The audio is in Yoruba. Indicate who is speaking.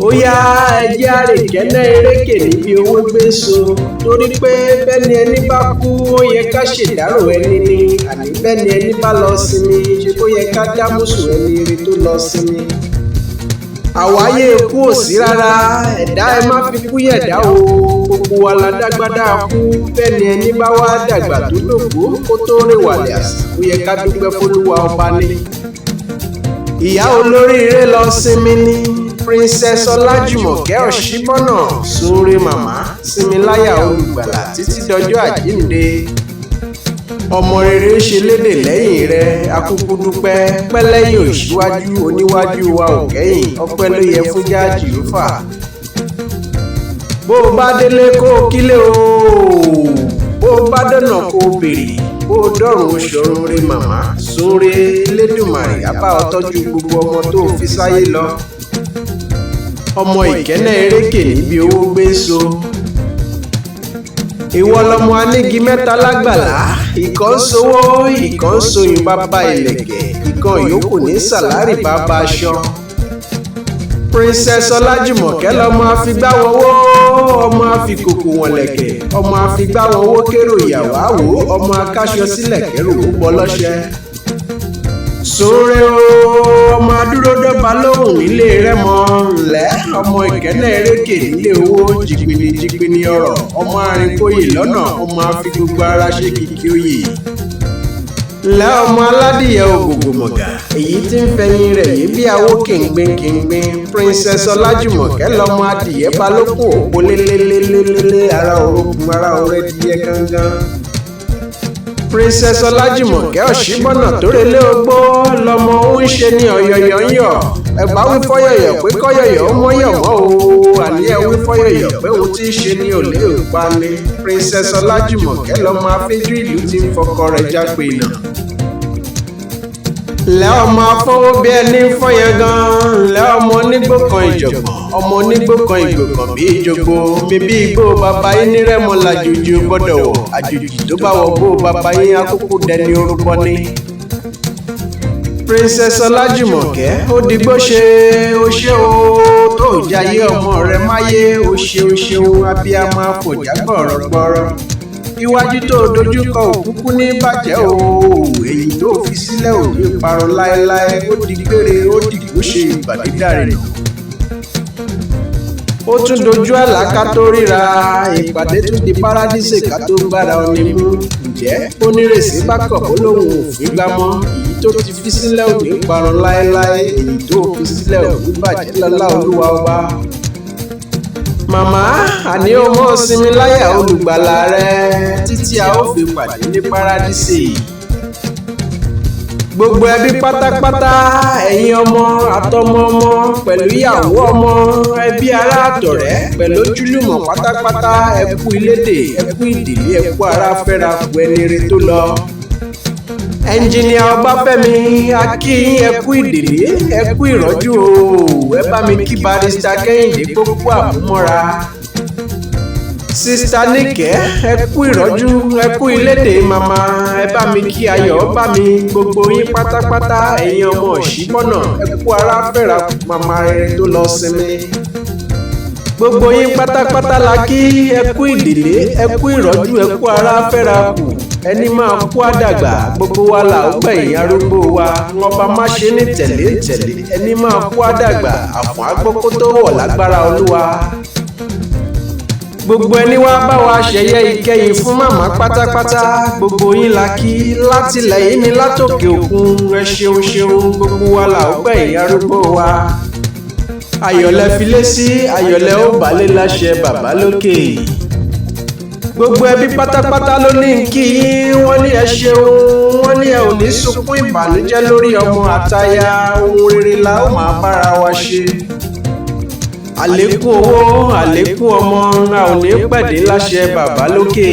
Speaker 1: Ó yá, ẹjẹ́ àrèkẹ́nẹ́ erékè níbi owó gbé so, torí pé bẹ́ni ẹni bá kú, ó yẹ ká ṣèdárò ẹni ni. Àní bẹ́ni ẹni bá lọ sinmi, ṣe kó yẹ ká dámúsù ẹni ire tó lọ sinmi. Àwáyé ikú ò sí rárá, ẹ̀dá ẹ má fi kú yẹ̀dá o. Gbogbo wa la dágbádá kú. Bẹ́ni ẹni bá wá dàgbà tó dògbó kó tó rèwàlẹ̀ àṣà, ó yẹ ká dúpẹ́ f'Olúwa ọba ní. Ìyá olóríire lọ sinmi ní Princess Ọlájùmọ̀kẹ́ Ọ̀ṣíbọ́nà. Sóore màmá, sinmi láyà olùgbàlà títí dọjọ́ àjíǹde. Ọmọ rere ṣe lédè lẹ́yìn rẹ̀, akúkú dúpẹ́ pẹ́lẹ́yìn òṣìwájú oníwájú wa ò kẹ́yìn. Ọpẹ́ ló yẹ fún Jah Jèhófà. Bó o bá délé, kó o kílé o. Bó o bá dọ̀nà, kó o béèrè. Bó o dọ̀rùn, o ṣọ̀run re. Màmá sóore, Elédùmarè á bá ọ tọ́jú gbogbo ọmọ tó fi sáyé lọ. Ọmọ Ìkẹ́nẹ́ erékè níbi owó gbé so. Ìwọ lọmọ anígi mẹ́ta lágbàlá: ìkan ń sowó, ìkan ń soyún bàbá ìlẹ̀kẹ̀, ìkan yòókù ní sàlárì bàbá aṣọ. Princess Ọlájùmọ̀kẹ́ lọmọ àfigbáwọwọ́, ọmọ àfikòkò wọ̀nlẹ̀kẹ̀, ọmọ àfigbáwọwọ́ kérò ìyàwó àwò, ọmọ akáṣọ sílẹ̀ kẹrù ó bọ́ lọ́ṣẹ́. Sóore o, ọmọ adúródọ́gba lóhùn nílé Rẹ́mọ. Ńlẹ́ ọmọ Ìkẹ́nẹ́ erékè nílé owó, jìgbìnì jìgbìnì ọ̀rọ̀, ọmọ arìnkóyè lọ́nà, ọmọ àfi gbogbo ara ṣe kìkì oyè. Ńlẹ́ ọmọ aládìyẹ ògògòmọ̀gà, èyí tí ń fẹ̀yìn rẹ̀ yé bí awó kìngbìn kìngbìn. Princess Ọlájùmọ̀kẹ́ lọmọ adìyẹ balókùn òpó lélélélélé, ara òrokùn ara òrẹ́dìyẹ gángan. Princess Ọlájùmọ̀kẹ́ Ọ̀ṣíbọ́nà tó relé ogbó lọmọ ó ń ṣe ní ọ̀yọ̀yọ̀ ń yọ̀. Ẹ bá wí fọ́yọ̀yọ̀ pé kọ́yọ̀yọ̀ ó mọ́yọ̀ mọ́ o. Àní ẹ wí fọ́yọ̀yọ̀ pé òun tí ń ṣe ní òlé òpa ni. Princess Ọlájùmọ̀kẹ́ lọmọ afínjú ìlú tí ń fọkọ rẹ̀ jápé nà. Ǹlẹ́ ọmọ afọwọ́ bí ẹni fọyín gan. Ǹlẹ́ ọmọ onígbò kan ìjọ̀gbọ̀n, ọmọ onígbò kan ìgbò kan bí ìjogbo mi bí igbó bàbá yín ní Rẹ́mọ làjòjì ò gbọ́dọ̀ wọ̀. Àjòjì tó bá wọ gbó bàbá yín, akókó dẹni orúkọ ní. Princess Ọlájùmọ̀kẹ́, ó digbó ṣe. Ó ṣe o tó jayé ọmọ rẹ máyé. Ó ṣe, ó ṣeun, abiyamọ afọ̀já gbọ̀rọ̀gbọ̀rọ̀. Iwájú tó dojúkọ òkúkú ní bàjẹ́ o. Èyí tó fi sílẹ̀ ò ní parun láéláé. Ó di gbére, ó dìgbò ṣe, ìpàdé dàrínà. Ó tún dojú àlá ká tó ríra, ìpàdé tún di paradíṣe ká tó gbára ọni mú. Ǹjẹ́ onírèsí bá kọ̀, ó lóun ò fi gbá mọ́, èyí tó ti fi sílẹ̀ ò ní parun láéláé. Èyí tó fi sílẹ̀ ò ní bàjẹ́ lọ́lá Olúwa ọba. Màmá, àní o mọ́ sinmi láyà olùgbàlà rẹ títí a ó fi pàdé ní paradíṣe. Gbogbo ẹbí pátápátá, ẹ̀yin ọmọ àtọmọ ọmọ pẹ̀lú ìyàwó ọmọ, ẹbí, ará àtọ̀rẹ́ pẹ̀lú ojúlùmọ̀ pátápátá, ẹ kú ilédè, ẹ kú ìdílé, ẹ kú ara fẹ́ra kú ẹni re tó lọ. Ẹnjìnìà Ọbáfẹ́mi akínyìn, ẹ kú ìdílé, ẹ kú ìrọ́jú o. Ẹ bá mi kí Barrister Kẹ́hìndé kókó àmúmọ́ra. Sister Níkẹ́, ẹ kú ìrọ́jú, ẹ kú ilédè màmá. Ẹ bá mi kí Ayọ̀ bá mi. Gbogbo yín pátápátá, ẹ̀yin ọmọ Ọ̀ṣíbọ́nà, ẹ kú ara fẹ́ra màmá rere tó lọ sinmi. Gbogbo yín pátápátá la kí. Ẹ kú ìdílé, ẹ kú ìrọ́jú, ẹ kú ara fẹ́ra kù. Ẹni máa kú àdàgbà, gbogbo wa là ó gbẹ̀yìn arúgbó wa. Ọba má ṣe ní tẹ̀lé tẹ̀lé. Ẹni máa kú àdàgbà, àfọ̀n agbókó tó wọ̀ lágbára Olúwa. Gbogbo ẹni wá bá wa ṣẹ̀yẹ ìkẹyìn fún màmá pátápátá, gbogbo yín la kí, látìlẹ̀ yín ní látòkè òkun. Ẹ ṣeun ṣeun. Gbogbo wa là ó gbẹ̀yìn arúgbó wa. Ayọ̀lẹ̀ filé sí, ayọ̀lẹ̀ ó balẹ̀ láṣẹ bàbá lókè. Gbogbo ẹbí pátápátá ló ní kí yín. Wọ́n ní ẹ ṣeun, wọ́n ní ẹ ò ní sunkún ìbànújẹ́ lórí ọmọ àtaya. Ohun rere la ó máa bára wa ṣe. Àlékún owó, àlékún ọmọ, a ò ní pẹ̀dé láṣẹ bàbá lókè.